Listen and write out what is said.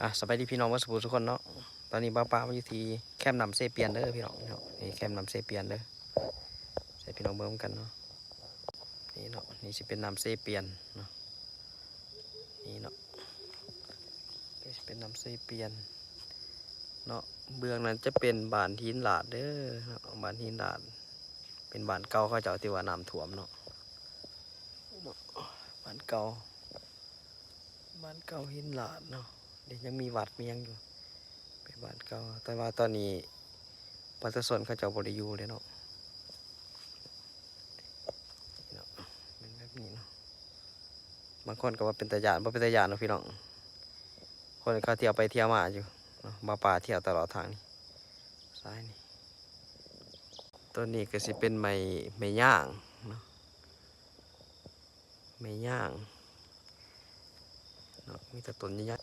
ອ່ະ ສະບາຍດີພີ່ນ້ອງເບິດສູ່ຜູ້ສູ່ຄົນເນາະ. ຕອນນີ້ບ່າວປາມາຢູ່ທີ່ແຄມນ້ຳເຊປຽນເດີພີ່ນ້ອງເນາະ. ນີ້ແຄມນ້ຳເຊປຽນເດີ ໃຫ້ພີ່ນ້ອງເບິ່ງນຳກັນເນາະ. ນີ້ເນາະ ນີ້ຊິເປັນນ້ຳເຊປຽນເນາະ. ນີ້ເນາະ ນີ້ຊິເປັນນ້ຳເຊປຽນເນາະ. ເບື້ອງນັ້ນຈະເປັນບ້ານຫີນລາດເດີເນາະ ບ້ານຫີນລາດ ເປັນບ້ານເກົ່າເຂົາເຈົ້າທີ່ວ່ານ້ຳຖ້ວມເນາະ. ເນາະ ບ້ານເກົ່າ ບ້ານເກົ່າຫີນລາດເນາະ. ເດ ຍັງມີວັດມີຫຍັງຢູ່ ເປັນບ້ານເກົ່າ ແຕ່ວ່າຕອນນີ້ປະຊາຊົນເຂົາເຈົ້າບໍ່ໄດ້ຢູ່ແລ້ວເນາະ. ເນາະ ເປັນແບບນີ້ເນາະ. ບາງຄົນກໍວ່າເປັນຕາຢ້ານ ບໍ່ເປັນຕາຢ້ານເນາະພີ່ນ້ອງ. ຄົນເຂົາທ່ຽວໄປທ່ຽວມາຢູ່ເນາະ ບ່າວປາທ່ຽວຕະຫຼອດທາງນີ້ ສາຍນີ້. ຕົ້ນນີ້ກໍຊິເປັນໄມ້ ໄມ້ຍາງເນາະ ໄມ້ຍາງເນາະ ມີແຕ່ຕົ້ນໃຫຍ່.